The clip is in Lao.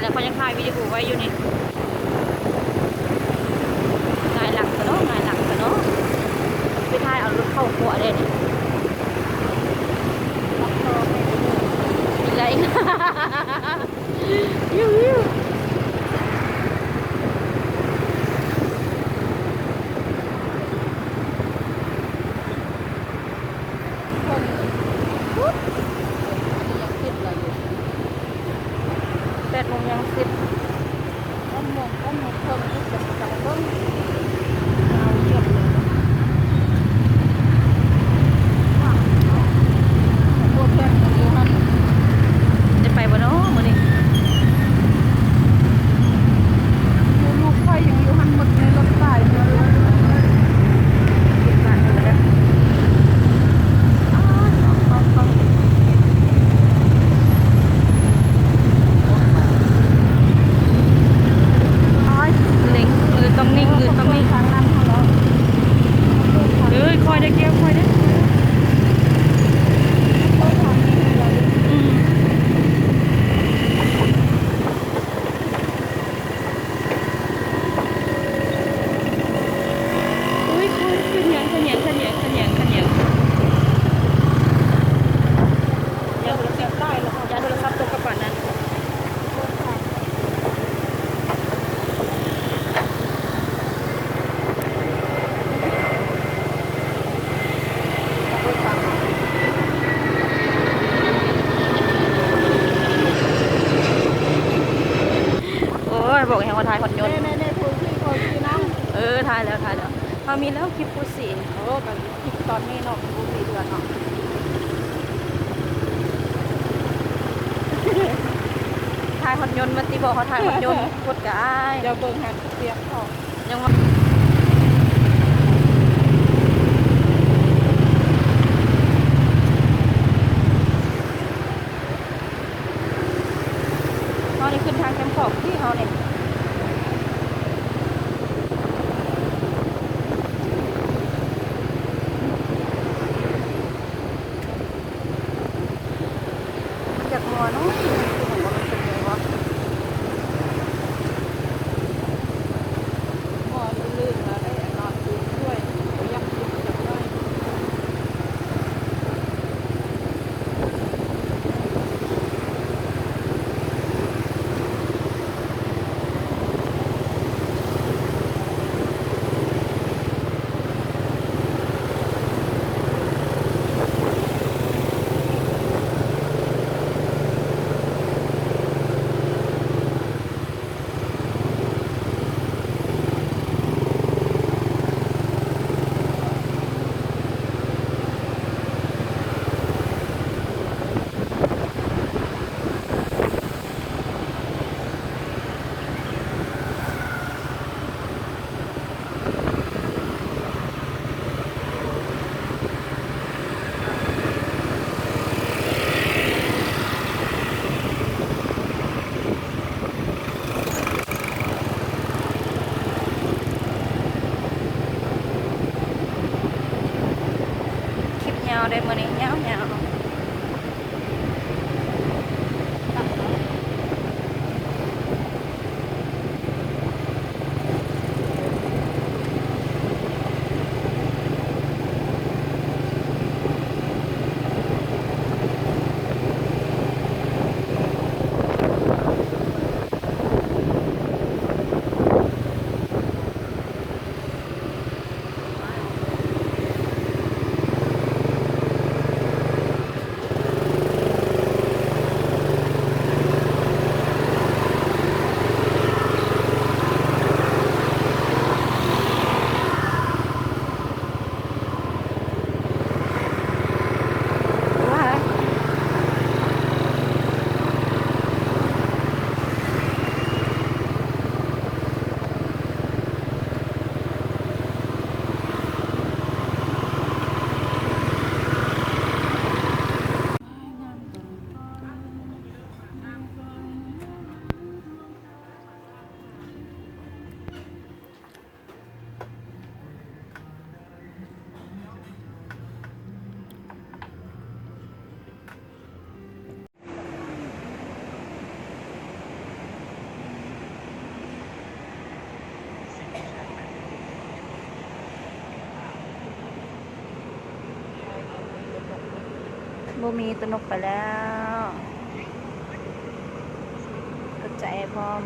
ແລ້ວຂ້ອຍຍັງຖ່າຍວິດີໂອໄວ້ຢູ່ນີ້. ຫງາຍຫຼັງຊະເນາະ ຫງາຍຫຼັງຊະເນາະ. ໄປຖ່າຍເອົາລົດເຂົ້າຂົວເດ້ນີ້. ອີກແລ້ວອີກ. ຄົນພຸ້ນ ອັນນີ້ຍັງປິດລະຢູ່. ແປດໂມງຍັງປິດ. ເກົ້າໂມງ ເກົ້າໂມງເຄິ່ງນີ້ເປັນຈັ່ງເບິ່ງ. ເອົາ ຢຽບເລີຍ. ໂອ້ ເພື່ອນຍັງຢູ່ຫັ້ນ. ໄດ້ໄປບໍ່ເນາະມື້ນີ້? ໂອ້ ລູກຂ້ອຍຍັງຢູ່ຫັ້ນໝົດ ໃນລົດຫຼາຍເທື່ອເລີຍ. ໂອ້ຍ ເລັ່ງ ເອີ ຕ້ອງນິ່ງ ເອີ ຕ້ອງນິ່ງ. ເອີ ຄ່ອຍເດີ ກ້ຽວ ຄ່ອຍເດີ. ອືມ. ອຸ້ຍ ຄຸນ ເປັນຫຍັງ ເປັນຫຍັງ ເປັນຫຍັງ ເປັນຫຍັງ ເປັນຫຍັງ? ຢ່າໂທລະສັບ ຢ່າໂທລະສັບຕົກກະປານນັ້ນ. ໂອ້ຍ ບອກແຮງວ່າຖ່າຍຮອດຍົນ. ເອີ ຖ່າຍແລ້ວ ຖ່າຍແລ້ວ. ເຮົາມີແລ້ວຄລິບຄູ່ຊີ. ໂອ້ ກະຄລິບຕອນນີ້ເນາະ ບໍ່ມີເຮືອນເນາະ. ຖ່າຍຮອດຍົນ ມັນຕິບອກເຮົາຖ່າຍຮອດຍົນ. ກົດກະອາຍ. ດຽວເບິ່ງຫັ້ນ ສຽງເຂົາ. ຍັງວ່າ ເຮົານີ້ຂຶ້ນທາງແຄມຂອງທີ່ເຮົານີ້. ຢາກມົວເນາະ ມັນເປັນຫຍັງວະ? ໝໍນອື່ນໆ ແລ້ວໄດ້ນອນຕື່ນດ້ວຍ ບໍ່ຢາກກິນຈັກໜ້ອຍ. ບໍ່ມີ ໂຕນົກໄປແລ້ວ. ເຂົ້າໃຈພ້ອມ.